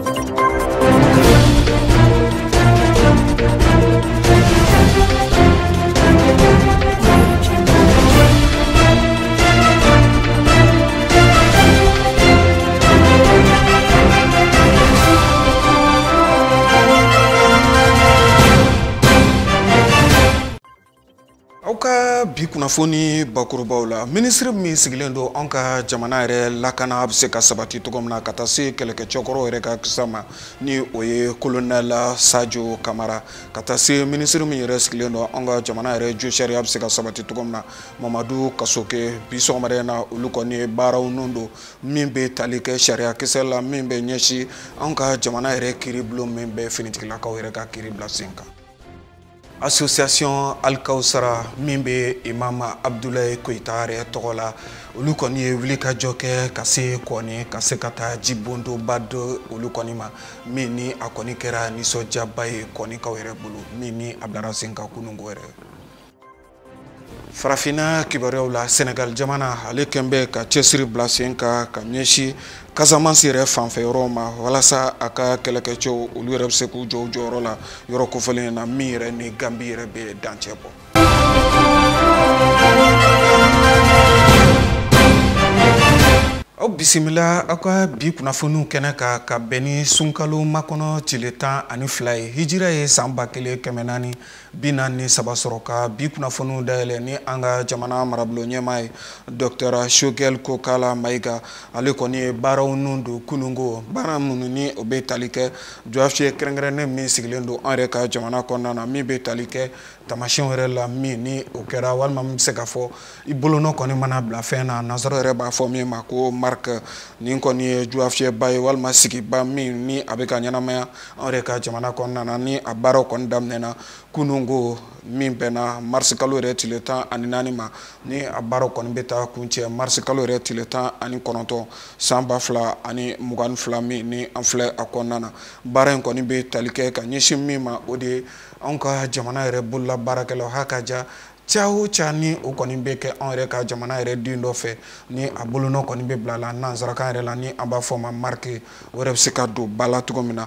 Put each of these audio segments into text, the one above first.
Aw ka bi kunnafoni bakurubaw la, minisiri min sigilen don an ka jamana yɛrɛ lakana bɛ se ka sabati cogo min na ka taa se kɛlɛkɛcɛkɔrɔw yɛrɛ ka kisa ma, ni o ye colonel Sadio Kamara, ka taa se minisiri min yɛrɛ sigilen don an ka jamana yɛrɛ josariya bɛ se ka sabati cogo min na, Mamadu Kasoke, bi sɔgɔmada in na olu kɔni ye baaraw nun don min bɛ tali kɛ sariya kisɛ la min bɛ ɲɛsin an ka jamana yɛrɛ kiiribulon min bɛ finitigilakaw yɛrɛ ka kiiri bila sen kan. Association Al-Kawsara min bɛ Imam Abdoulaye Koita yɛrɛ tɔgɔ la, olu kɔni ye wulikajɔ kɛ ka se kɔni ka se ka taa jibondoba dɔ olu kɔni ma, min ni a kɔni kɛra nisɔndiyaba ye kɔnikaw yɛrɛ bolo, min ni a bilara sen kan kununko yɛrɛ. Farafinna kibaruyaw la, Senegal jamana ale kɛn bɛ ka cɛsiri bila sen kan ka ɲɛsin Casamance yɛrɛ fanfɛ yɔrɔw ma, walasa a ka kɛlɛkɛcɛw olu yɛrɛ bɛ se k'u jɔ u jɔyɔrɔ la yɔrɔ kofɔlen na min yɛrɛ ni Gambie yɛrɛ bɛ dancɛ bɔ. Aw bisimila aw ka bi kunnafoniw kɛnɛ kan ka bɛn ni sunkalo makɔnɔ tile 12 ye, hijira ye san 1443 sɔrɔ ka bi kunnafoniw dayɛlɛ ni an ka jamana marabolo ɲɛmaa ye Dr Choguel Kokala Maïga. Ale kɔni ye baaraw nun don kununko, baara minnu ni o bɛ tali kɛ jɔfiyɛ kɛrɛnkɛrɛnnen min sigilen don an yɛrɛ ka jamana kɔnɔna na, min bɛ tali kɛ taamasiyɛnw yɛrɛ la min ni o kɛra, walima min bɛ se ka fɔ i bolonɔ kɔni mana bila fɛn na, nansaraw yɛrɛ b'a fɔ min ma ko marque. Nin kɔni ye jɔfiyɛba ye walima sigiba min ni a bɛ ka ɲɛnamaya an yɛrɛ ka jamana kɔnɔna na, ni a baaraw kɔni daminɛna kununko min bɛnna marisi kalo yɛrɛ tile 14 ma, ni a baaraw kɔni bɛ taa kuncɛ marisi kalo yɛrɛ tile 19 san 2022 min ni an filɛ a kɔnɔna na. Baara in kɔni bɛ tali kɛ ka ɲɛsin min ma, o de ye anw ka jamana yɛrɛ bolola baarakɛlaw ha ka ja ca o ca ni o kɔni bɛ kɛ anw yɛrɛ ka jamana yɛrɛ den dɔ fɛ, ni a bolonɔ kɔni bɛ bila la nansarakan yɛrɛ la ni an b'a fɔ ma marque, o yɛrɛ bɛ se ka don ba la cogo min na.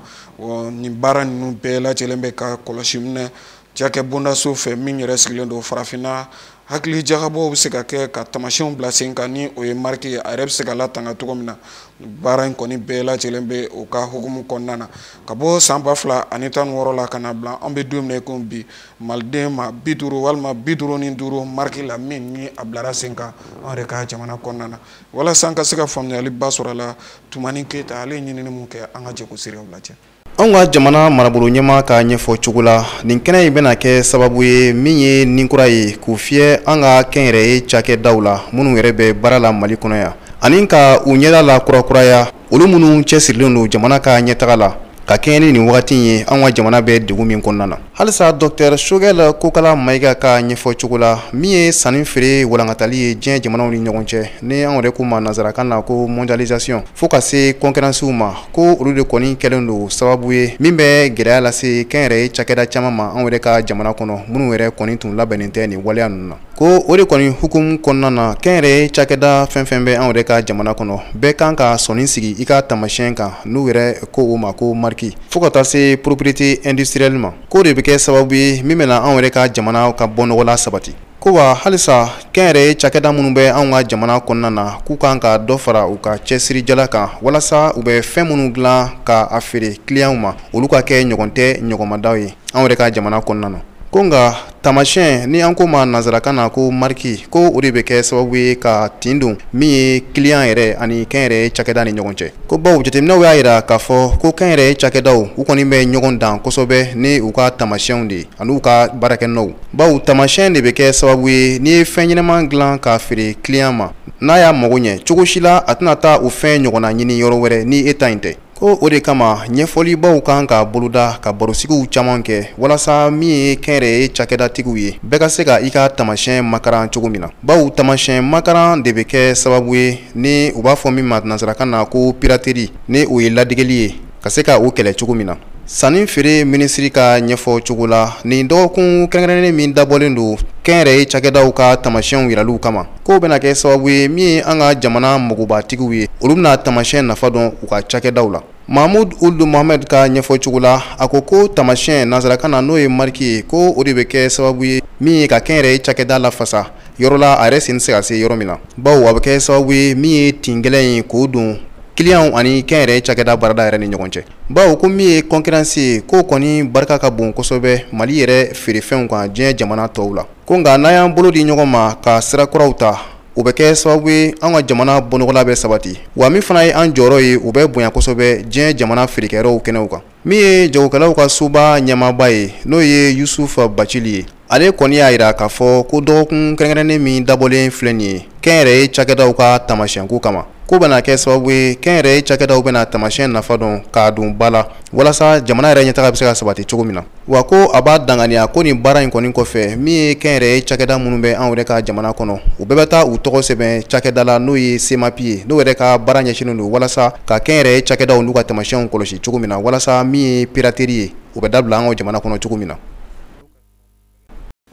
Nin baara ninnu bɛɛ lajɛlen bɛ ka kɔlɔsi minɛ cakɛ bondaso fɛ min yɛrɛ sigilen don farafinna. Hakili jagabɔw bɛ se ka kɛ ka taamasiyɛnw bila sen kan ni o ye marque ye, a yɛrɛ bɛ se ka latanga cogo min na. Baara in kɔni bɛɛ lajɛlen bɛ o ka hukumu kɔnɔna na ka bɔ san 2016 la ka na bila an bɛ don min na i komi bi, maliden ma 50 walima 55 marque la min ni a bilara sen kan an yɛrɛ ka jamana kɔnɔna na. Walasa an ka se ka faamuyaliba sɔrɔ a la, Tumani Keyita ale ye ɲinini mun kɛ, an ka jɛ k'o seerew lajɛ. Anw ka jamana marabolo ɲɛmaa ka ɲɛfɔ cogo la, nin kɛnɛ in bɛna kɛ sababu ye min ye nin kura ye k'u fiyɛ an ka kɛnyɛrɛye cakɛdaw la minnu yɛrɛ bɛ baara la Mali kɔnɔ yan, ani ka u ɲɛda la kurakuraya olu minnu cɛsirilen don jamana ka ɲɛtaga la ka kɛɲɛ ni nin wagati in ye an ka jamana bɛ degun min kɔnɔna na. Halisa Dr Choguel Kokala Maïga ka ɲɛfɔ cogo la, min ye sanni feere walankatali ye diɲɛ jamanaw ni ɲɔgɔn cɛ, ni an yɛrɛ k'u ma nansarakan na ko mondialisation, fo ka se concurrence ma, ko olu de kɔni kɛlen don sababu ye min bɛ gɛlɛya lase kɛnyɛrɛye cakɛda caman ma anw yɛrɛ ka jamana kɔnɔ, minnu yɛrɛ kɔni tun labɛnnen tɛ nin waleya ninnu na. Ko o de kɔni hukumu kɔnɔna na, kɛnyɛrɛye cakɛda fɛn fɛn bɛ anw yɛrɛ ka jamana kɔnɔ, bɛɛ kan ka sɔnni sigi i ka taamasiyɛn kan, n'u yɛrɛ ko o ma ko marque, fo ka taa se propriété industrielle ma, k'o de bɛ kɛ sababu ye min bɛna anw yɛrɛ ka jamana ka bɔ nɔgɔ la sabati. Ko wa halisa kɛnyɛrɛye cakɛda minnu bɛ anw ka jamana kɔnɔna na, k'u kan ka dɔ fara u ka cɛsirijala kan walasa u bɛ fɛn minnu dilan ka a feere kiliyanw ma, olu ka kɛ ɲɔgɔn tɛ ɲɔgɔnmadaw ye anw yɛrɛ ka jamana kɔnɔna na. Ko nka taamasiyɛn ni an ko ma nansarakan na ko marque, ko o de bɛ kɛ sababu ye ka tin don min ye kiliyan yɛrɛ ani kɛnyɛrɛye cakɛda ni ɲɔgɔn cɛ. Ko baw jateminɛw y'a jira k'a fɔ ko kɛnyɛrɛye cakɛdaw u kɔni bɛ ɲɔgɔn dan kosɛbɛ ni u ka taamasiyɛnw de ye ani u ka baarakɛnɔw, baw taamasiyɛn de bɛ kɛ sababu ye n'i ye fɛn ɲɛnama dilan k'a feere kiliyan ma, n'a y'a mago ɲɛ cogo si la, a tɛna taa o fɛn ɲɔgɔnna ɲini yɔrɔ wɛrɛ ni e ta in tɛ. Ko o de kama ɲɛfɔlibaw kan ka boloda ka barosigiw caman kɛ walasa min ye kɛnyɛrɛye cakɛdatigiw ye, bɛɛ ka se ka i ka taamasiyɛn makaran cogo min na, baw taamasiyɛn makaran de bɛ kɛ sababu ye ni u b'a fɔ min ma nansarakan na ko piraterie, ni o ye ladegeli ye, ka se ka o kɛlɛ cogo min na. Sanni feere minisiri ka ɲɛfɔ cogo la, nin dɔgɔkun kɛrɛnkɛrɛnnen min dabɔlen don kɛnyɛrɛye cakɛdaw ka taamasiyɛnw yiraliw kama, k'o bɛna kɛ sababu ye min ye an ka jamana magobatigiw ye, olu bɛna taamasiyɛn nafa dɔn u ka cakɛdaw la. Mahmoud Ould Mohamed ka ɲɛfɔ cogo la, a ko ko tamasiyɛn nansarakan na, n'o ye marque ye, ko o de bɛ kɛ sababu ye min ye ka kɛnyɛrɛye cakɛda lafasa yɔrɔ la, a yɛrɛ sen tɛ se ka se yɔrɔ min na, bawo a bɛ kɛ sababu ye min ye tin gɛlɛn ye k'o don kiliyanw ani kɛnyɛrɛye cakɛda baarada yɛrɛ ni ɲɔgɔn cɛ, bawo ko min ye concurrence ye, k'o kɔni barika ka bon kosɛbɛ Mali yɛrɛ feerefɛnw kan diɲɛ jamana tɔw la. Ko nka n'an y'an bolo di ɲɔgɔn ma ka sira kuraw ta, o bɛ kɛ sababu ye an ka jamana bɔnɔgɔla bɛ sabati, wa min fana ye an jɔyɔrɔ ye, o bɛ bonya kosɛbɛ diɲɛ jamana feerekɛyɔrɔw kɛnɛw kan. Min ye jagokɛlaw ka soba ɲɛmaaba ye, n'o ye Yusuf Bacili ye, ale kɔni y'a jira k'a fɔ ko dɔgɔkun kɛrɛnkɛrɛnnen min dabɔlen filɛ nin ye kɛnyɛrɛye cakɛdaw ka taamasiyɛnko kama, ko bɛna kɛ sababu ye kɛnyɛrɛye cakɛdaw bɛna taamasiyɛn nafa dɔn k'a don ba la, walasa jamana yɛrɛ ɲɛtaga bɛ se ka sabati cogo min na. Wa ko a b'a danganiya ko nin baara in kɔni kɔfɛ, min ye kɛnyɛrɛye cakɛda minnu bɛ anw yɛrɛ ka jamana kɔnɔ, u bɛɛ bɛ taa u tɔgɔ sɛbɛn cakɛda la, n'o ye SEMAPI ye, n'o yɛrɛ ka baara ɲɛsinnen don walasa ka kɛnyɛrɛye cakɛdaw n'u ka taamasiyɛnw kɔlɔsi cogo min na, walasa min ye piraterie ye, o bɛ dabila an ka jamana kɔnɔ cogo min na.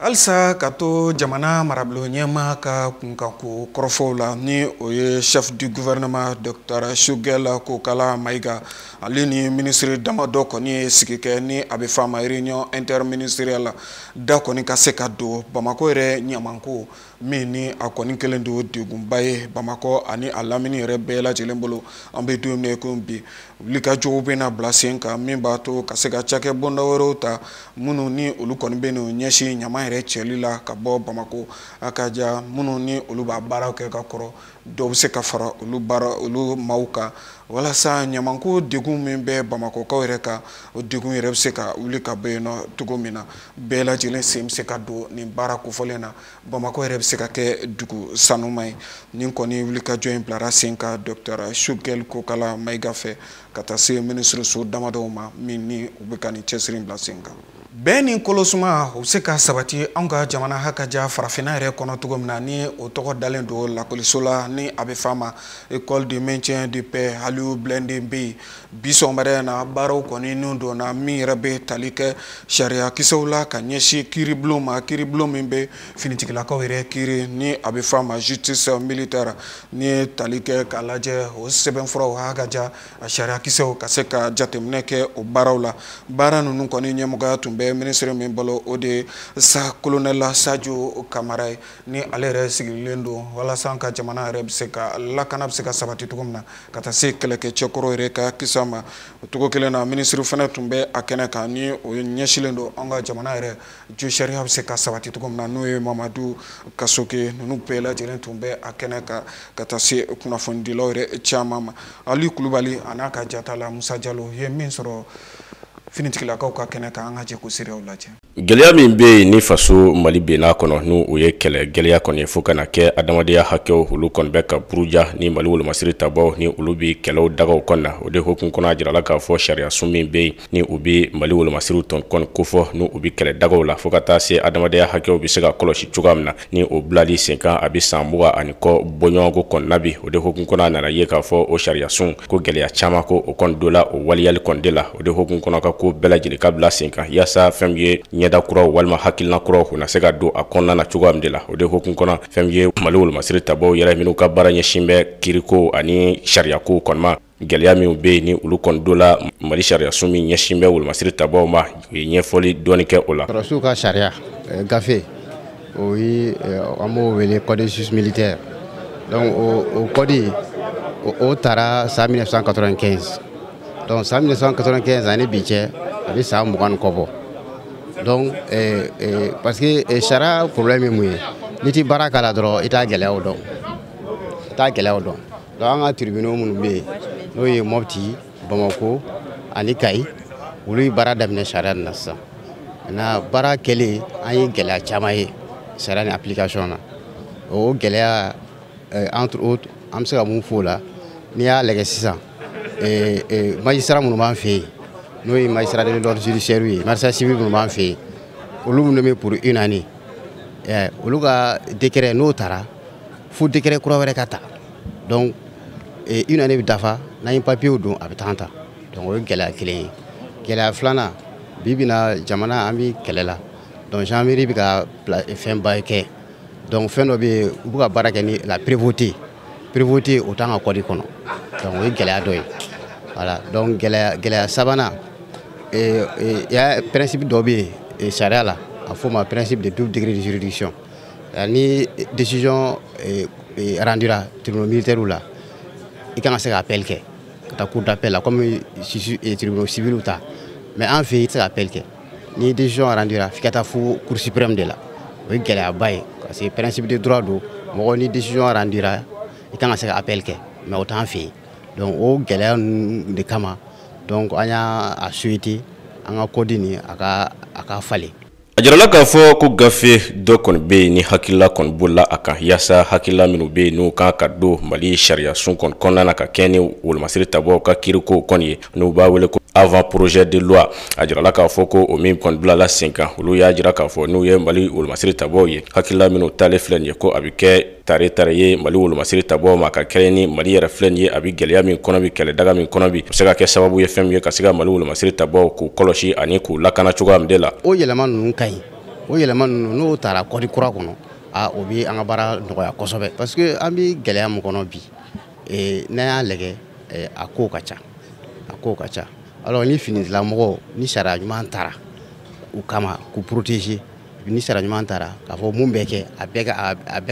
Halisa ka to jamana marabolo ɲɛmaa ka kunkanko kɔrɔfɔw la, ni o ye chef du gouvernement Docteur Choguel Kokala Maïga, ale ni minisiri damadɔ kɔni ye sigi kɛ ni a bɛ f'a ma réunion interministérielle la, da kɔni ka se ka don Bamakɔ yɛrɛ ɲamanko min ni a kɔni kɛlen don degunba ye Bamakɔ ani a lamini yɛrɛ bɛɛ lajɛlen bolo. An bɛ don min na i komi bi, wulikajɔw bɛna bila sen kan min b'a to ka se ka cakɛ bonda wɛrɛw ta minnu ni olu kɔni bɛ n'u ɲɛsin ɲama yɛrɛ cɛli la ka bɔ Bamakɔ. A ka ja minnu ni olu b'a baaraw kɛ ka kɔrɔ, dɔw bɛ se ka fara olu baara olu maaw kan, walasa ɲamanko degun min bɛ Bamakɔkaw yɛrɛ kan, o degun yɛrɛ bɛ se ka wuli ka bɔ yen nɔ cogo min na. Bɛɛ lajɛlen sen bɛ se ka don nin baara kofɔlen na, Bamakɔ yɛrɛ bɛ se ka kɛ dugu sanuma ye. Nin kɔni wulikajɔ in bilara sen kan Docteur Choguel Kokala Maïga fɛ ka taa se minisiriso damadɔw ma min ni u bɛ ka nin cɛsiri bila sen kan. Bɛn ni kolosuma, o bɛ se ka sabati anw ka jamana hakaja farafinna yɛrɛ kɔnɔ cogo min na, ni o tɔgɔ dalen don lakɔliso la ni a bɛ f'a ma École de maintien de paix Aliou Blondin Beye. Bi sɔgɔmada in na, baaraw kɔni nun donna min yɛrɛ bɛ tali kɛ sariya kisɛw la ka ɲɛsin kiiribulon ma, kiiribulon min bɛ finitigilakaw yɛrɛ kiiri ni a bɛ f'a ma justice militaire, ni ye tali kɛ k'a lajɛ o sɛbɛnfuraw hakaja a sariya kisɛw ka se ka jateminɛ kɛ o baaraw la. Baara ninnu kɔni ɲɛmɔgɔya tun bɛ minisiri min bolo, o de ye sa colonel Sadio Kamara ye, ni ale yɛrɛ sigilen don walasa an ka jamana yɛrɛ bɛ se ka lakana bɛ se ka sabati cogo min na, ka taa se kɛlɛkɛcɛkɔrɔ yɛrɛ ka kisa ma. O cogo kelen na, minisiri fana tun bɛ a kɛnɛ kan ni o ɲɛsinnen don an ka jamana yɛrɛ jo sariya bɛ se ka sabati cogo min na, n'o ye Mamadu Kasoke. Ninnu bɛɛ lajɛlen tun bɛ a kɛnɛ kan ka taa se kunnafonidilaw yɛrɛ caman ma. Ali Kulubali a n'a ka jata la, Musa Jalo ye min sɔrɔ finitigilakaw ka kɛnɛ kan, an ka jɛ k'o seerew lajɛ. Gɛlɛya min bɛ yen ni faso Mali benna kɔnɔ, n'o o ye kɛlɛ gɛlɛya kɔni, fo ka na kɛ adamadenya hakɛw olu kɔni bɛ ka buruja ni Mali wolomasiri tabaw ni olu bɛ kɛlɛw dagaw kɔnɔ na. O de hukumu kɔnɔ, a jirala k'a fɔ sariya sun min bɛ yen ni u bɛ Mali wolomasiriw tɔn kɔni kofɔ, n'u u bɛ kɛlɛ dagaw la, fo ka taa se adamadenya hakɛw bɛ se ka kɔlɔsi cogoya min na, ni o bilali sen kan a bɛ san 20 ani kɔ bɔɲɔgɔnko kɔnɔna bi. O de hukumu kɔnɔ, a nana ye k'a fɔ o sariya sun ko gɛlɛya caman ko o kɔni dɔ la o waleyali kɔni de la. O de hukumu kɔnɔ, ka ko bɛɛ lajɛlen ka bila sen kan yaasa fɛn min ye ɲɛda kuraw walima hakilina kuraw u na se ka don a kɔnɔna na cogoya min de la. O de hukumu kɔnɔ, fɛn min ye Mali wolomasiri tabaw yɛrɛ minnu ka baara ɲɛsin bɛ kiriko ani sariyako kɔni ma, gɛlɛya minnu bɛ yen ni olu kɔni dɔ la Mali sariya sun min ɲɛsin bɛ wolomasiri tabaw ma, u ye ɲɛfɔli dɔɔni kɛ o la. Sɔrɔdasiw ka sariya gafe, o ye an b'o wele code de justice militaire. Donc o code o taara san 1995. Donc san 1995 ani bi cɛ, a bɛ san 20 ni kɔ bɔ. Donc parce que sariya problème ye mun ye? N'i ti baara k'a la dɔrɔn, i t'a gɛlɛyaw dɔn, i t'a gɛlɛyaw dɔn. Donc an ka tribunaux minnu bɛ yen, n'o ye Mopti, Bamako ani Kayi, olu ye baara daminɛ sariya nin na sisan. Maintenant baara kɛlen, an ye gɛlɛya caman ye sariya ni application na. O gɛlɛya, entre autres, an bɛ se ka mun fɔ o la? N'i y'a lajɛ sisan, magistrat minnu b'an fɛ yen, n'o ye magistrat de l'ordre judiciaire ye, magistrat civil minnu b'an fɛ yen, olu minnu bɛ pour une année, olu ka décret n'o taara, fo décret kura wɛrɛ ka ta. Donc une année bɛ dafa, n'an ye papier don, a bɛ taa ta. Donc o ye gɛlɛya kelen ye. Gɛlɛya filanan, bi bi in na, jamana an bɛ kɛlɛ la. Donc gendarmerie bɛ ka fɛnba kɛ. Donc fɛn dɔ bɛ yen, u bɛ ka baara kɛ ni la prévôté. Prévôté, o t'an ka code kɔnɔ. Donc o ye gɛlɛya dɔ ye. Voilà, donc gɛlɛya sabanan, ya principe dɔ bɛ yen sariya la, a fɔ o ma principe de double degré de juridiction. Ni décision rendira tribunal militaire la, i kan ka se ka appel kɛ ka taa cour d'appel la comme tribunal civil ta. Mais an fɛ yen, i tɛ se ka appel kɛ. Ni décision rendira, f'i ka taa fo cour suprême de la. O ye gɛlɛyaba ye parce que principe de droit don, mɔgɔ ni décision rendira, i kan ka se ka appel kɛ, mais o t'an fɛ yen. Donc o gɛlɛya ninnu de kama, donc an y'a souhaité an ka code nin a ka falen. A jirala k'a fɔ ko gafe dɔ kɔni bɛ yen ni hakilila kɔni bolila a kan, yaasa hakilila minnu bɛ yen n'u kan ka don Mali sariya sun kɔni kɔnɔna na ka kɛ ni wolomasiri tabaw ka kiiriko kɔni ye, n'u b'a wele ko avant projet de loi. A jirala k'a fɔ ko o min kɔni bilala sen kan, olu y'a jira k'a fɔ n'u ye Mali wolomasiri tabaw ye, hakilila minnu taalen filɛ nin ye, ko a bɛ kɛ tare tare ye Mali wolomasiri tabaw ma, ka kɛ ni Mali yɛrɛ filɛ nin ye, a bɛ gɛlɛya min kɔnɔ bi, kɛlɛdaga min kɔnɔ bi, a bɛ se ka kɛ sababu ye fɛn min ye ka se ka Mali wolomasiri tabaw k'u kɔlɔsi ani k'u lakana cogoya min de la. O yɛlɛma ninnu ka ɲi, o yɛlɛma ninnu n'o taara code kura kɔnɔ, o bɛ an ka baara nɔgɔya kosɛbɛ parce que an bɛ gɛlɛya min kɔnɔ bi, n'an y'a lajɛ, a kow ka ca, a kow ka ca. Alors ni finitigilamɔgɔw ni sariya ɲuman taara u kama k'u protéger, ni sariya ɲuman taara k'a fɔ mun bɛ kɛ, a bɛɛ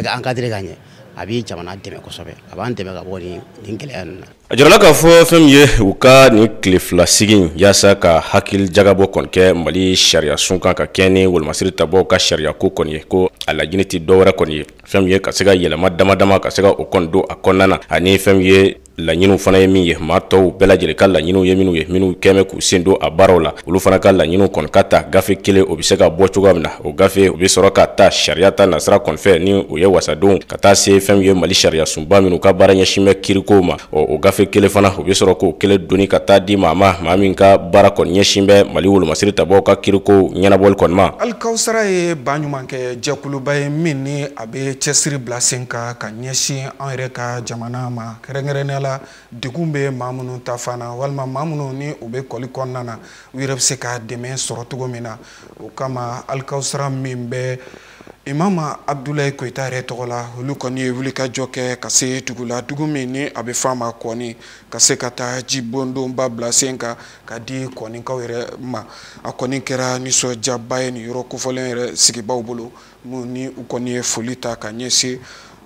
ka encadrer ka ɲɛ, a bɛ jamana dɛmɛ kosɛbɛ, a b'an dɛmɛ ka bɔ nin gɛlɛya ninnu na. A jirala k'a fɔ fɛn min ye u ka nin tile fila sigi yaasa ka hakili jagabɔ kɔni kɛ Mali sariya sun kan ka kɛ ni wolomasiri tabaw ka sariya ko kɔni ye, ko a laɲini tɛ dɔwɛrɛ kɔni ye fɛn min ye ka se ka yɛlɛma dama dama ka se ka o kɔni don a kɔnɔna na, ani fɛn min ye laɲiniw fana ye min ye, maa tɔw bɛɛ lajɛlen ka laɲiniw ye minnu ye, minnu kɛmɛ k'u sen don a baaraw la, olu fana ka laɲiniw kɔni ka ta gafe kelen, o bɛ se ka bɔ cogoya min na, o gafe o bɛ sɔrɔ ka ta sariya ta nasira kɔni fɛ ni o ye wasadenw ka taa se fɛn min ye Mali sariya sunba minnu ka baara ɲɛsin bɛ kirikow ma, o gafe kelen fana o bɛ sɔrɔ k'o kelen doni ka taa di maa ma, maa min ka baara kɔni ɲɛsin bɛ Mali wolomasiri tabaw ka kirikow ɲɛnabɔli kɔni ma. Alikawusara ye baɲumankɛ jɛkuluba ye min ni a bɛ cɛsiri bila sen kan ka ɲɛsin an yɛrɛ ka jamana ma, kɛrɛnkɛrɛnnenya la degun bɛ maa minnu ta fan na, walima maa minnu ni u bɛ kɔli kɔnɔna na, u yɛrɛ bɛ se ka dɛmɛ sɔrɔ cogo min na. O kama Alikawusara min bɛ Imama Abdoulaye Koita yɛrɛ tɔgɔ la, olu kɔni ye wulikajɔ kɛ ka se dugu la, dugu min ni a bɛ f'a ma Kɔni, ka se ka taa jibondonba bila sen kan ka di Kɔnikaw yɛrɛ ma. A kɔni kɛra nisɔndiyaba ye nin yɔrɔ kofɔlen yɛrɛ sigibaw bolo, minnu ni u kɔni ye foli ta ka ɲɛsin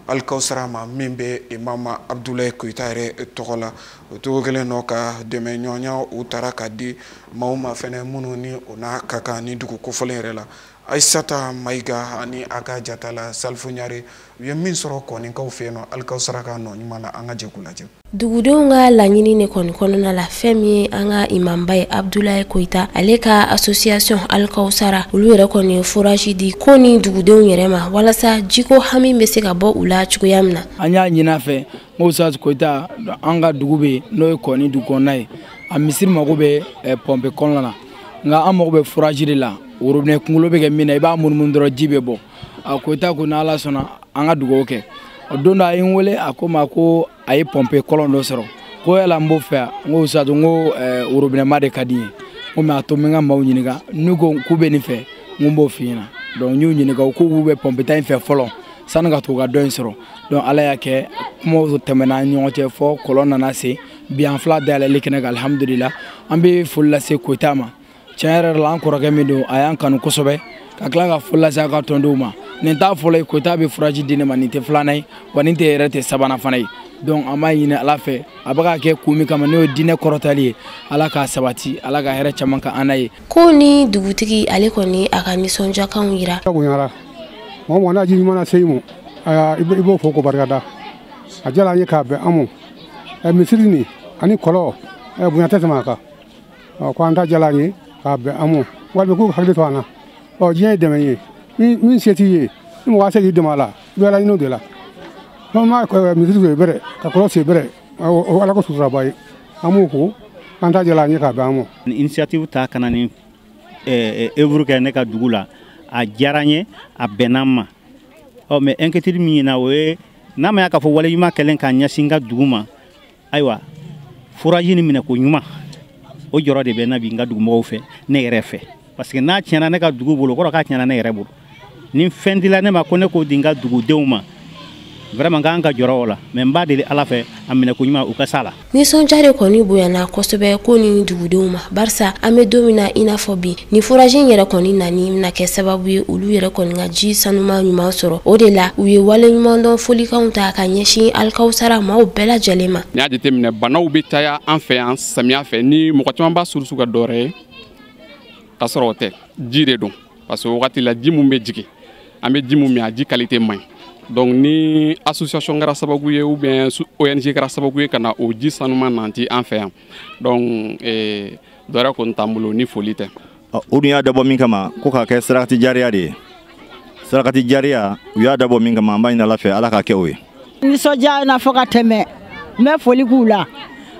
Alikawusara ma min bɛ Imama Abdoulaye Koita yɛrɛ tɔgɔ la. O cogo kelen nɔ ka dɛmɛ ɲɔgɔnya u taara ka di maaw ma fɛnɛ minnu ni o n'a ka kan ni dugu kofɔlen yɛrɛ la. Aïssata Maïga ani a ka jata la Salifu Ɲare, u ye min sɔrɔ Kɔnikaw fɛ yen nɔ, Alikawusara ka nɔ ɲuman na, an ka jɛ k'u lajɛ. Dugudenw ka laɲini de kɔni kɔnɔna la, fɛn min ye an ka imamba ye Abdoulaye Koita, ale ka association Alikawusara, olu yɛrɛ kɔni ye forage di ko ni dugudenw yɛrɛ ma walasa jiko hami bɛ se ka bɔ u la cogoya min na. An y'a ɲini a fɛ n ko Ustaz Koita, an ka dugu bɛ yen n'o ye Kɔni dugu kɔnɔna ye, a misiri mago bɛ pɔnpe kɔnɔna na, nka an mago bɛ forage de la, robinet kunkolo bɛ kɛ min na, i b'a munumunu dɔrɔn ji bɛ bɔ. A Koita ko n'Ala sɔnna an ka dugawu kɛ. O don dɔ a ye n wele, a ko n ma ko a ye pɔnpe kɔlɔn dɔ sɔrɔ, ko yala n b'o fɛ yan? N ko Ustaz, n ko robinet ma de ka di n ye, n ko mais a to n bɛ n ka maaw ɲininka, n'u ko k'u bɛ nin fɛ, n ko n b'o f'i ɲɛna. Donc n y'u ɲininka, u ko k'u bɛ pɔnpe ta in fɛ fɔlɔ sani ka to ka dɔ in sɔrɔ. Donc Ala y'a kɛ kumaw tɛmɛna an ɲɔgɔn cɛ fɔ kɔlɔn nana se bi, an fila dayɛlɛli kɛnɛ kan, alihamudulila. An bɛ foli lase Koita ma, tiɲɛ yɛrɛ la an kɔrɔkɛ min don, a y'an kanu kosɛbɛ, ka tila ka foli lase a ka tɔndenw ma. Nin t'a fɔlɔ ye Koita bɛ furaji di ne ma, nin tɛ filanan ye, wa nin tɛ yɛrɛ tɛ sabanan fana ye. Donc an b'a ɲini Ala fɛ, a bɛ ka kɛ kun min kama n'o ye diinɛ kɔrɔtali ye, Ala k'a sabati, Ala ka hɛrɛ caman ka an n'a ye. Ko ni dugutigi ale kɔni a ka nisɔndiyakanw yira. Bonyara mɔgɔ mɔgɔ n'a ji ɲuman na se i ma, i b'o fɔ ko barikada. A diyara an ye k'a bɛn an ma. Misiri nin ani kɔlɔn, bonya tɛ tɛmɛ a kan. Ko an ta diyara an ye k'a bɛn an ma, walima k'u hakili to an na. Diɲɛ ye dɛmɛ ye, min se t'i ye, ni mɔgɔ se k'i dɛmɛ a la, i bɛ ala ɲini o de la. N'an ma misiri sen bɛrɛ ka kɔlɔn sen bɛrɛ, o Ala ko suturaba ye. An b'o fo, an ta diyara an ye k'a bɛn an ma. Initiative ta ka na ni œuvre kɛ ne ka dugu la, a diyara n ye, a bɛnna n ma. Ɔ mais inquiétude min ye n na, o ye n'a ma ya k'a fɔ wale ɲuman kɛlen k'a ɲɛsin n ka dugu ma, ayiwa forage nin minɛ ko ɲuman, o jɔrɔ de bɛ n na bi n ka dugumɔgɔw fɛ, ne yɛrɛ fɛ. Parce que n'a tiɲɛna ne ka dugu bolo, o kɔrɔ k'a tiɲɛna ne yɛrɛ bolo. Ni fɛn dila ne ma ko ne k'o di n ka dugudenw ma, Vraiment k'an ka jɔrɔ o la, mais n b'a deli Ala fɛ a minɛko ɲuman u ka s'a la. Nisɔndiya de kɔni bonyana kosɛbɛ ko ni dugudenw ma, barisa an bɛ don min na i n'a fɔ bi, ni forage in yɛrɛ kɔni nani bɛna kɛ sababu ye olu yɛrɛ kɔni ka ji sanuman ɲuman sɔrɔ. O de la u ye waleɲumandɔn folikanw ta ka ɲɛsin Alikawusara maaw bɛɛ lajɛlen ma. N'i y'a jateminɛ, banaw bɛ caya an fɛ yan samiya fɛ, ni mɔgɔ caman b'a surusu ka dɔ wɛrɛ ye k'a sɔrɔ o tɛ, ji de don, parce que o wagati la ji mun bɛ jigin, an bɛ ji mun min, a ji qualité man ɲi. Donc ni association kɛra sababu ye ou bien ONG kɛra sababu ye ka na o ji sanuman nanti an fɛ yan, donc dɔ wɛrɛ kɔni t'an bolo ni foli tɛ. O dun y'a dabɔ min kama, ko k'a kɛ sarakati jariya de ye. Sarakati jariya, u y'a dabɔ min kama, an b'a ɲini Ala fɛ Ala k'a kɛ o ye. Nisɔndiya na fɔ ka tɛmɛ, n bɛ foli k'u la,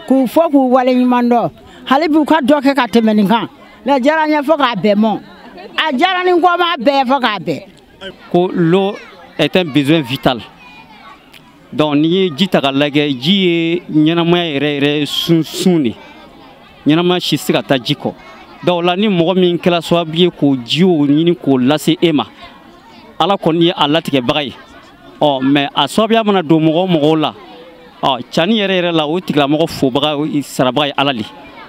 k'u fɔ k'u waleɲuman dɔn, hali bi u ka dɔ kɛ ka tɛmɛ nin kan. Mais diyara n ye fo k'a bɛn mɔ, a diyara ni n kɔ ma bɛɛ fo k'a bɛn. Ko l'eau est un besoin vital. Donc n'i ye ji ta k'a lajɛ, ji ye ɲɛnamaya yɛrɛ yɛrɛ sunsun de. Ɲɛnamaya si tɛ se ka taa ji kɔ. Donc o la ni mɔgɔ min kɛra sababu ye k'o jiw ɲini k'o lase e ma, Ala kɔni ye a latigɛbaga ye. Ɔ mais a sababuya mana don mɔgɔ o mɔgɔw la, ɔ cani yɛrɛ yɛrɛ la, o tigilamɔgɔ fobaga sarabaga ye Ala de.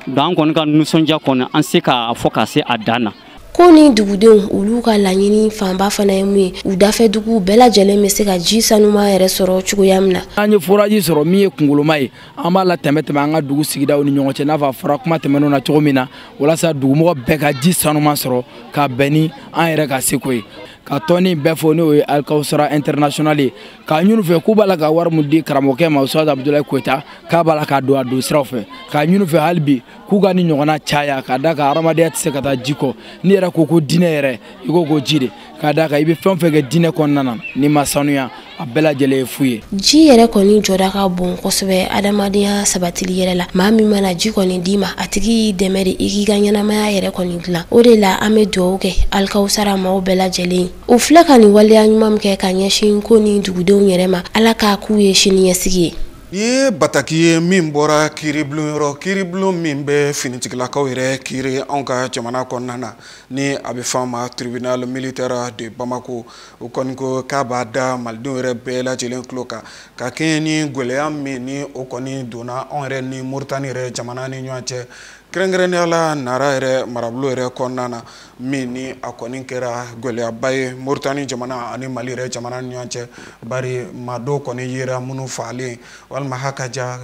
Donc an kɔni ka nisɔndiya kɔni, an se k'a fɔ k'a se a dan na. Ko ni dugudenw olu ka laɲini fanba fana ye mun ye, u dafɛ duguw bɛɛ lajɛlen bɛ se ka ji sanuman yɛrɛ sɔrɔ cogoya min na. An ye forage sɔrɔ min ye kunkoloma ye, an b'a la tɛmɛ tɛmɛ an ka dugu sigidaw ni ɲɔgɔn cɛ, n'a fɔ a fɔra kuma tɛmɛnenw na cogo min na, walasa dugumɔgɔ bɛɛ ka ji sanuman sɔrɔ ka bɛn ni an yɛrɛ ka seko ye. Ka tɔni bɛɛ fɔ, n'o ye Alikawusara international ye, k'a ɲini fɛ k'u b'a la ka wari min di karamɔgɔkɛ ma Ustaz Abudulayi Koyita, k'a b'a la k'a don a don siraw fɛ, k'a ɲini fɛ hali bi k'u ka ni ɲɔgɔnna caya, k'a d'a kan hadamadenya tɛ se ka taa ji kɔ. N'i yɛrɛ ko ko diinɛ yɛrɛ, i ko ko ji de, k'a d'a kan i bɛ fɛn o fɛn kɛ diinɛ kɔnɔna na, n'i ma sanuya, a bɛɛ lajɛlen ye fu ye. Ji yɛrɛ kɔni jɔda ka bon kosɛbɛ adamadenya sabatili yɛrɛ la. Maa min mana ji kɔni d'i ma, a tigi y'i dɛmɛ de i k'i ka ɲɛnamaya yɛrɛ kɔni dilan. O de la an bɛ dugawu kɛ Alikawusara maaw bɛɛ lajɛlen. U filɛ ka nin waleya ɲuman min kɛ ka ɲɛsin ko ni dugudenw yɛrɛ ma, Ala k'a k'u ye siniɲɛsigi ye. Nin ye bataki ye min bɔra kiiribulon yɔrɔ, kiiribulon min bɛ finitigilakaw yɛrɛ kiiri anw ka jamana kɔnɔna na, ni a bɛ fɔ a ma tribunal militaire de Bamako. O kɔni ko k'a b'a da malidenw yɛrɛ bɛɛ lajɛlen tulo kan, ka kɛɲɛ ni gɛlɛya min ni o kɔni donna anw yɛrɛ ni Moritani yɛrɛ jamana ni ɲɔgɔn cɛ, kɛrɛnkɛrɛnnenya la Nara yɛrɛ marabolo yɛrɛ kɔnɔna na, min ni a kɔni kɛra gɛlɛyaba ye Moritani jamana ani Mali yɛrɛ jamana ni ɲɔgɔn cɛ, bari maa dɔw kɔni yera minnu fagalen, walima hakaja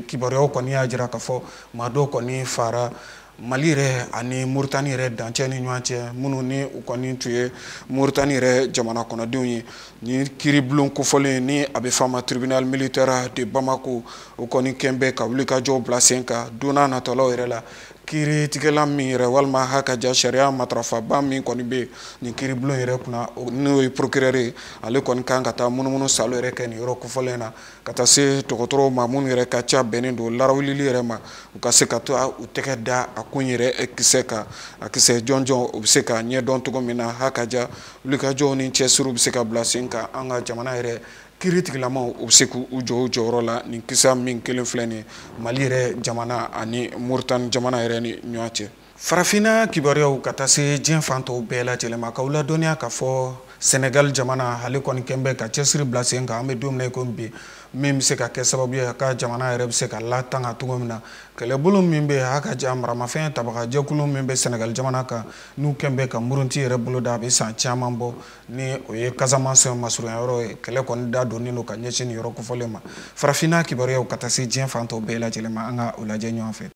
kibaruyaw kɔni y'a jira k'a fɔ maa dɔw kɔni fara Mali yɛrɛ ani Moritani yɛrɛ dancɛ ni ɲɔgɔn cɛ, minnu ni u kɔni tun ye Moritani yɛrɛ jamana kɔnɔdenw ye. Ni kiiribulon kofɔlen ni a bɛ fɔ a ma tribunal militaire de Bamako, o kɔni kɛn bɛ ka wulikajɔw bila sen kan don n'a nataw yɛrɛ la. Kiiritigɛla min yɛrɛ walima hakaja sariya matarafaba min kɔni bɛ yen nin kiiribulon yɛrɛ kunna, n'o ye procureur ye, ale kɔni kan ka taa munumunu salo yɛrɛ kɛ nin yɔrɔ kofɔlen na, ka taa se dɔgɔtɔrɔw ma minnu yɛrɛ ka ca bɛnnen don larawulili yɛrɛ ma, u ka se ka to u tɛgɛ da a kun yɛrɛ kisɛ kan, a kisɛ jɔnjɔn o bɛ se ka ɲɛdɔn cogo min na. Hakaja wulikajɔw ni cɛsiriw bɛ se ka bila sen kan an ka jamana yɛrɛ kiiri tigilamaw u bɛ se k'u jɔ u jɔyɔrɔ la nin kisa min kelen filɛ nin ye Mali yɛrɛ jamana ani Moritani jamana yɛrɛ ni ɲɔgɔn cɛ. Farafinna kibaruyaw ka taa se diɲɛ fan tɔw bɛɛ lajɛlen ma, k'aw ladɔnniya k'a fɔ Senegal jamana ale kɔni kɛn bɛ ka cɛsiri bila sen kan an bɛ don min na i komi bi, min bɛ se ka kɛ sababu ye a ka jamana yɛrɛ bɛ se ka latanga cogo min na. Kɛlɛbolo min bɛ yen a ka jan maramafɛn tabagajɛkulu min bɛ Senegal jamana kan, n'u kɛn bɛ ka murunti yɛrɛ bolo da, a bɛ san caman bɔ, ni o ye Casamance masurunya yɔrɔ ye. Kɛlɛ kɔni da donnen don ka ɲɛsin nin yɔrɔ kofɔlen ma. Farafinna kibaruyaw ka taa se diɲɛ fan tɔw bɛɛ lajɛlen ma, an ka o lajɛ ɲɔgɔn fɛ.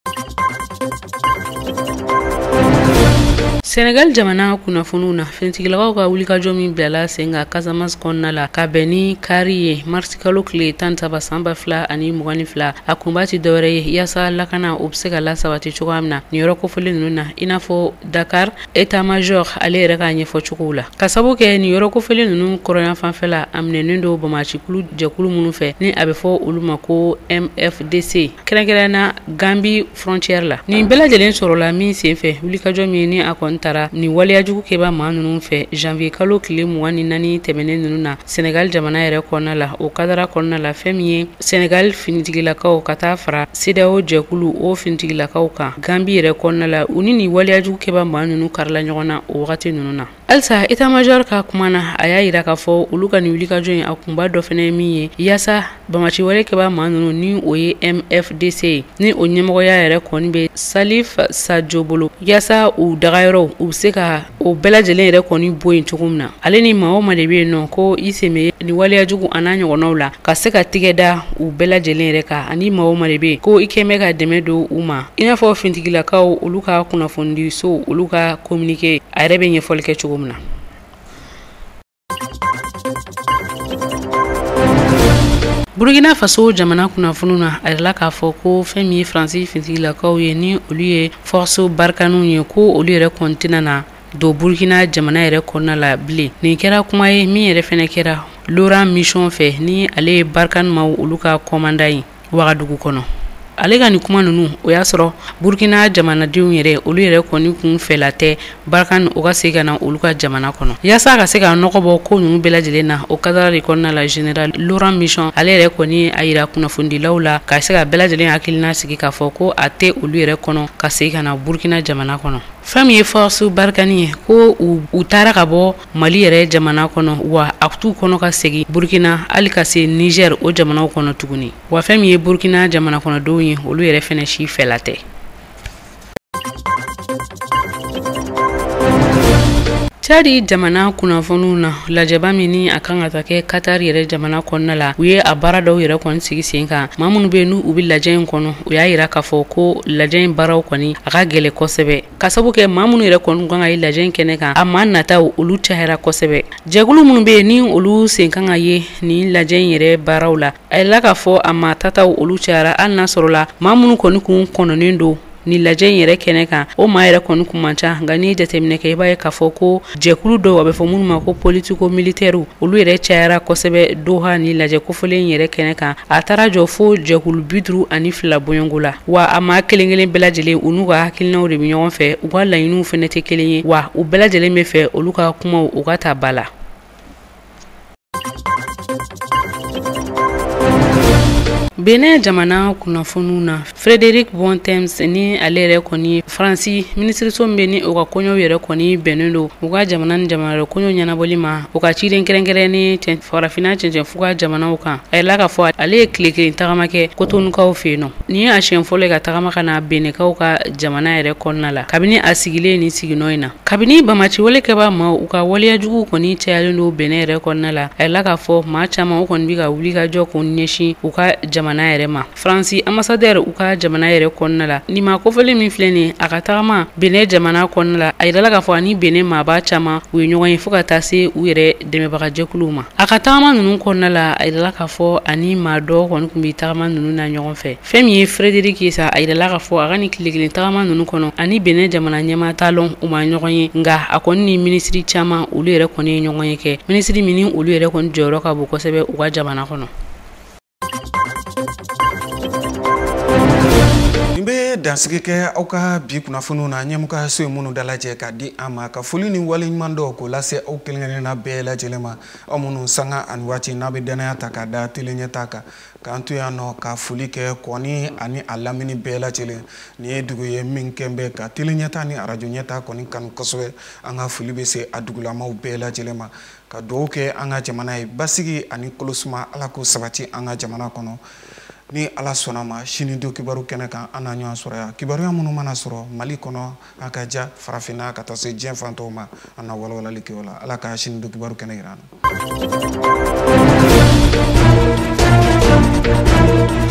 Senegal jamana kunnafoniw na, finitigilakaw ka wulikajɔ min bilala sen kan Casamance kɔnɔna la ka bɛn ni kari ye marisi kalo tile 13 san 2022, a kunba ti dɔwɛrɛ ye yaasa lakana o bɛ se ka lasabati cogoya min na nin yɔrɔ kofɔlen ninnu na, i n'a fɔ Dakar état major ale yɛrɛ k'a ɲɛfɔ cogow la. Ka sababu kɛ nin yɔrɔ kofɔlen ninnu kɔrɔyan fanfɛla a minɛnen don bamacikulu jɛkulu minnu fɛ ni a bɛ fɔ olu ma ko MFDC, kɛrɛnkɛrɛnnenya Gambie frontière la. Nin bɛɛ lajɛlen sɔrɔla min senfɛ wulikajɔ min ni a kɔni taara nin waleyajugu kɛba maa ninnu fɛ janvier kalo tile 24 tɛmɛnen ninnu na Senegal jamana yɛrɛ kɔnɔna la. O kadara kɔnɔna la, fɛn min ye Senegal finitigilakaw ka taa fara CEDEAO jɛkulu o finitigilakaw kan Gambie yɛrɛ kɔnɔna la, u ni nin waleyajugu kɛba maa ninnu karila ɲɔgɔn na o wagati ninnu na. Halisa état-major ka kuma na, a y'a yira k'a fɔ olu ka nin wulikajɔ in a kunba dɔ fɛnɛ ye min ye, yaasa bamaciwale kɛba maa ninnu ni o ye MFDC ye, ni o ɲɛmɔgɔya yɛrɛ kɔni bɛ Salif Sadio bolo, yaasa u dagayɔrɔw u bɛ se ka o bɛɛ lajɛlen yɛrɛ kɔni bɔ yen cogo min na. Ale ni maa o maa de bɛ yen nɔ ko i sen bɛ nin waleyajugu a n'a ɲɔgɔnnaw la, ka se ka tigɛ da u bɛɛ lajɛlen yɛrɛ kan, ani maa o maa de bɛ yen ko i kɛn bɛ ka dɛmɛ don u ma. I n'a fɔ fintigilakaw olu ka kunnafonidiso olu ka communiqué a yɛrɛ bɛ ɲɛfɔli kɛ cogo min na. Burkina Faso jamana kunnafoniw na, a yirala k'a fɔ ko fɛn min ye Faransi fintigilakaw ye ni olu ye Force Barkhane ye, ko olu yɛrɛ kɔni tɛna na don Burkina jamana yɛrɛ kɔnɔna la bilen. Nin kɛra kuma ye min yɛrɛ fɛnɛ kɛra Laurent Mission fɛ, ni ale ye Barkhane maaw olu ka commandant ye Wagadugu kɔnɔ. Ale ka nin kuma ninnu o y'a sɔrɔ Burkina jamanadenw yɛrɛ olu yɛrɛ kɔni kun fɛla tɛ Barkhane o ka se ka na olu ka jamana kɔnɔ. Yaasa ka se ka nɔgɔ bɔ ko ninnu bɛɛ lajɛlen na, o kadara de kɔnɔna la général Laurent Mission ale yɛrɛ kɔni a yira kunnafonidilaw la ka se ka bɛɛ lajɛlen hakilina sigi k'a fɔ ko a tɛ olu yɛrɛ kɔnɔ ka se ka na Burkina jamana kɔnɔ. Fɛn min ye Force Barkhane ye, ko u taara ka bɔ Mali yɛrɛ jamana kɔnɔ, wa a t'u kɔnɔ ka segin Burkina hali ka se Niger o jamanaw kɔnɔ tuguni. Wa fɛn min ye Burkina jamana kɔnɔdenw ye, olu yɛrɛ fɛnɛ si fɛla tɛ. Tchad jamana kunnafoniw na, lajɛba min ni a kan ka taa kɛ Qatar yɛrɛ jamana kɔnɔna la, u ye a baara dɔw yɛrɛ kɔni sigi sen kan. Maa minnu bɛ yen n'u bɛ lajɛ in kɔnɔ, u y'a yira k'a fɔ ko lajɛ in baaraw kɔni a ka gɛlɛn kosɛbɛ, ka sababu kɛ maa minnu yɛrɛ kɔni kan ka ye lajɛ in kɛnɛ kan, a maa nataw olu cayara kosɛbɛ. Jɛkulu minnu bɛ yen ni olu sen kan ka ye nin lajɛ in yɛrɛ baaraw la, a yirala k'a fɔ a maa tataw olu cayara, hali n'a sɔrɔ la maa minnu kɔni kun kɔnɔnen don ni lajɛ in yɛrɛ kɛnɛ kan, o maa yɛrɛ kɔni kun man ca. Nka n'i ye jateminɛ kɛ, i b'a ye k'a fɔ ko jɛkulu dɔw a bɛ fɔ minnu ma ko politico militaire, olu yɛrɛ cayara kosɛbɛ Doha ni lajɛ kofɔlen in yɛrɛ kɛnɛ kan. A taara jɔ fo jɛkulu 52 bɔɲɔgɔnko la, wa a maa kelen kelen bɛɛ lajɛlen u n'u ka hakilinaw de bɛ ɲɔgɔn fɛ, u ka laɲiniw fɛnɛ tɛ kelen ye, wa u bɛɛ lajɛlen bɛ fɛ olu ka kumaw u ka ta ba la. Benin jamana kunnafoniw na, Frédéric Bontemps ni ale yɛrɛ kɔni Faransi minisiriso min bɛ ni o ka kɔɲɔw yɛrɛ kɔni bɛnnen don u ka jamana ni jamana wɛrɛ kɔɲɔ ɲɛnabɔli ma, u ka ciden kɛrɛnkɛrɛnnen farafinna cɛncɛnfuga jamanaw kan. A yirala k'a fɔ ale ye tile kelen tagama kɛ Kotonukaw fɛ yen nɔ. Nin ye a siɲɛ fɔlɔ ye ka tagama ka na Benɛkaw ka jamana yɛrɛ kɔnɔna la kabini a sigilen nin siginɔ in na. Kabini bamaciwale kɛba maaw u ka waleyajuguw kɔni cayalen don Benin yɛrɛ kɔnɔna la, a yirala k'a fɔ maa caman u kɔni bɛ ka wuli ka jɔ k'u ɲɛsin u ka jamana yɛrɛ ma. Faransi ambassadeur u ka jamana yɛrɛ kɔnɔna la, nin maa kofɔlen min filɛ nin ye, a ka tagama Benin jamana kɔnɔna la, a yirala k'a fɔ ani Benin maaba caman u ye ɲɔgɔn ye fo ka taa se u yɛrɛ dɛmɛbagajɛkuluw ma. A ka tagama ninnu kɔnɔna la, a yirala k'a fɔ ani maa dɔ kɔni tun bɛ tagama ninnu na ɲɔgɔn fɛ. Fɛn min ye Frédéric ye sa, a yirala k'a fɔ a ka nin tile kelen tagama ninnu kɔnɔ, ani Benin jamana ɲɛmaa Talon u ma ɲɔgɔn ye, nka a kɔni ni minisiri caman olu yɛrɛ kɔni ye ɲɔgɔn ye kɛ, minisiri min ni olu yɛrɛ kɔni jɔyɔrɔ ka bon kosɛbɛ u ka jamana kɔnɔ. Nin bɛ dansigi kɛ aw ka bi kunnafoniw na, ɲɛmɔgɔ so ye minnu dalajɛ ka di an ma, ka foli ni waleɲuman dɔw k'o lase aw kelen kelenna bɛɛ lajɛlen ma, aw minnu sanga ani waati n'a bɛ danaya ta ka da tele ɲɛta kan, k'an to yan nɔ ka foli kɛ kɔni ani a lamini bɛɛ lajɛlen. Nin ye dugu ye min kɛn bɛ ka tele ɲɛta ni arajo ɲɛta kɔni kanu kosɛbɛ. An ka foli bɛ se a dugulamaw bɛɛ lajɛlen ma, ka dugawu kɛ an ka jamana ye basigi ani kolosuma, Ala k'o sabati an ka jamana kɔnɔ. Ni Ala sɔnna ma, sini don kibaru kɛnɛ kan an na ɲɔgɔn sɔrɔ yan. Kibaruya minnu mana sɔrɔ Mali kɔnɔ, a ka ja farafinna ka taa se diɲɛ fan tɔw ma, an na walawalali kɛ o la. Ala ka sini don kibaru kɛnɛ yira an na.